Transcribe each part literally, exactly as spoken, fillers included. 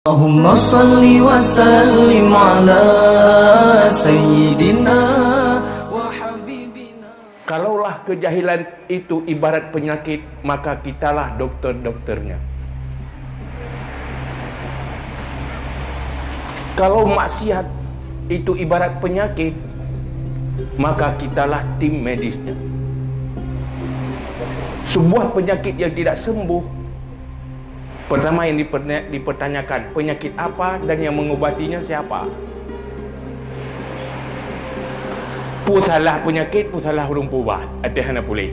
Allahumma salli wa sallim ala sayyidina wa habibina. Kalaulah kejahilan itu ibarat penyakit, maka kitalah dokter-dokternya. Kalau maksiat itu ibarat penyakit, maka kitalah tim medisnya. Sebuah penyakit yang tidak sembuh, pertama yang dipertanya-, dipertanyakan, penyakit apa dan yang mengobatinya siapa? Peue salah peunyakét, peue salah ureuëng peuubat, até hana puléh.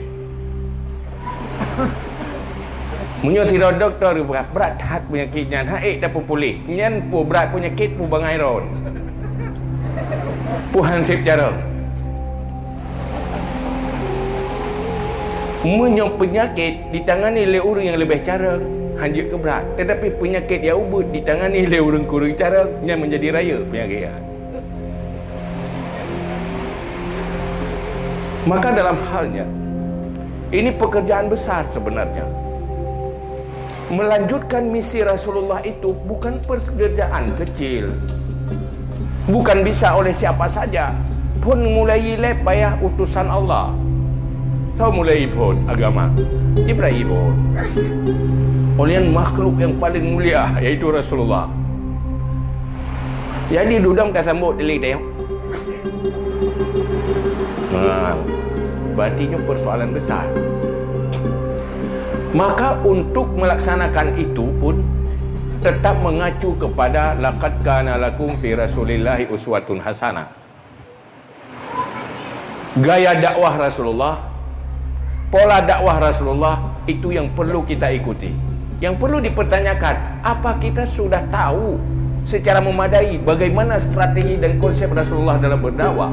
Meunyoe sidroe dokto geubrat, brat that peunyakét nyan, han ék tapeupuléh. Nyan peue brat peunyakét, peue bangai droe. Peue han sép carông. Meunyoe peunyakét ditangani lé ureuëng nyang leubeh carông, han jeuet keu brat. Teutapi peunyakét nyang ubeuet ditangani lé ureuëng kureueng carông, nyan meunjadi rayeuk peunyakét nyan. Maka dalam hal nyan, ini pekerjaan besar sebenarnya. Melanjutkan misi Rasulullah itu bukan pekerjaan kecil. Bukan bisa oleh siapa saja. Phon mulai lé payah utusan Allah. Soe mulai phon agama? Jibril phon. Oleh makhluk yang paling mulia, yaitu Rasulullah. Jadi, dudong tasambot tilik tayong. Nah, berarti nyoe persoalan besar. Maka untuk melaksanakan itu pun tetap mengacu kepada laqad kana lakum fi Rasulillahi uswatun hasanah. Gaya dakwah Rasulullah, pola dakwah Rasulullah, itu yang perlu kita ikuti. Yang perlu dipertanyakan, apa kita sudah tahu secara memadai bagaimana strategi dan konsep Rasulullah dalam berdakwah?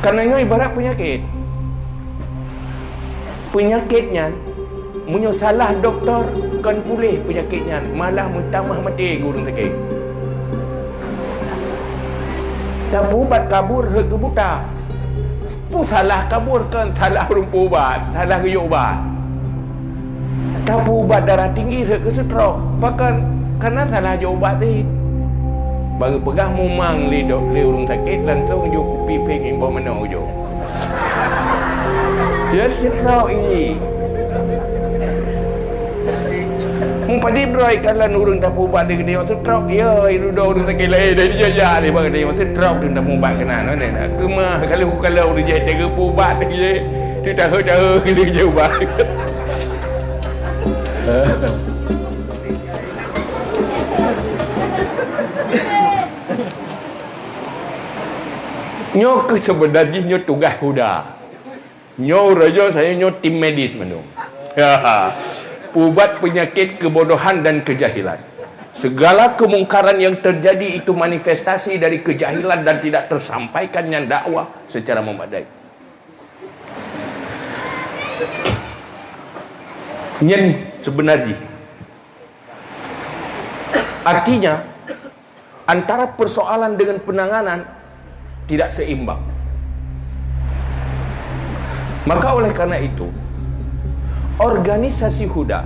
Karena nyoe ibarat penyakit. Peunyakét nyan, meunyoe salah dokto, kon puléh peunyakét nyan, malah meutamah maté keu ureuëng sakét. Tapeuubat kabur rhot keu buta. Peue salah kabur, kon salah ureuëng peuubat, salah geuyue ubat. Tapeuubat darah tinggi rhot keu stroke, pakon? Karena salah jok ubat teuh. Bak geupeugah mumang lé dok, lé ureuëng sakét, langsong jok kupi pèng imbong manoe jok. Ya, stroke ini. Meupadub droe kalon ureuëng tapeuubat di keudéh stroke, ya, irudoe ureuëng sakét laén, dan jijak-jak di bak keudéh stroke, ureuëng tapeuubat keunan, mana nak? Keumah, kalau, kalau ureuëng jai teugeupeuubat, dia tu tahu-tahu kena jauh ubat. Nyoe keuh seubeuna jih nyoe tugaih Huda. Nyoe uroe nyoe saya nyoe tim medis mandum. Peuubat peunyakét keubodohan dan keujahilan. Segala kemungkaran yang terjadi itu manifestasi dari kejahilan dan tidak tersampaikannya dakwah secara memadai. Nyan seubeuna jih. Artinya, antara persoalan dengan penanganan tidak seimbang. Maka oleh karena itu, organisasi Huda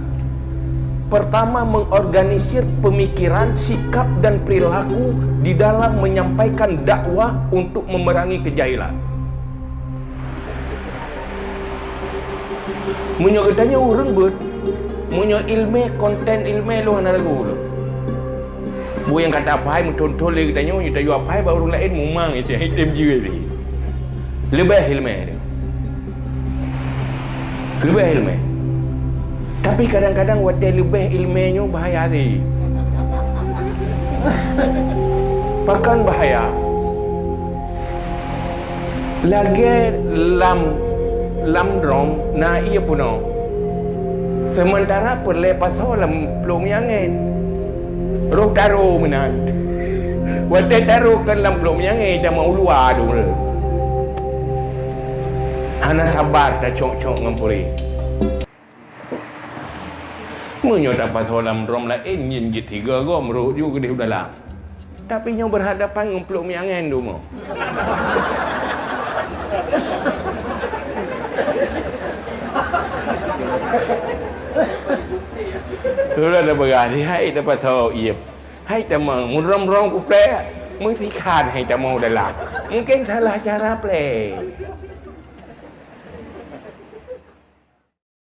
pertama mengorganisir pemikiran, sikap, dan perilaku di dalam menyampaikan dakwah untuk memerangi kejahilan. Meunyoe geutanyoe ureuëng beuet, meunyoe iéleumé, konten iéleumé lôn hana lagu lôn. Buet nyang ka taphai meuthon-thon lé geutanyoe, nyoe tayue aphai bak ureuëng laén mumang, itu nyang item jeuet lé. Leubeh iéleumé nyoe. Leubeh iéleumé. Tapi kadang-kadang watée leubeh iéleumé nyoe bahaya jih. Pakon bahaya? Lagée lam, lam drom na ié peunoh. Seumeuntara peureulée pasoe lam plueng miyueb angén. Roh taro meunan. Watée taro kon lam plueng miyueb angén, tamong u luwa dum. Hana sabar tacok-cok ngon puri. Meunyoe tapasoe lam drom laén, nyan jeuet tiga goe meurok ju keudeh u dalam. Tapi nyoe beuhadapan ngon plueng miyueb angén dum. Lôn na beurah hai tapasoe ié. Hai tamong, meurôm-rôm kuplek, meusikhan hai tamong dalam. Mungken salah cara plek.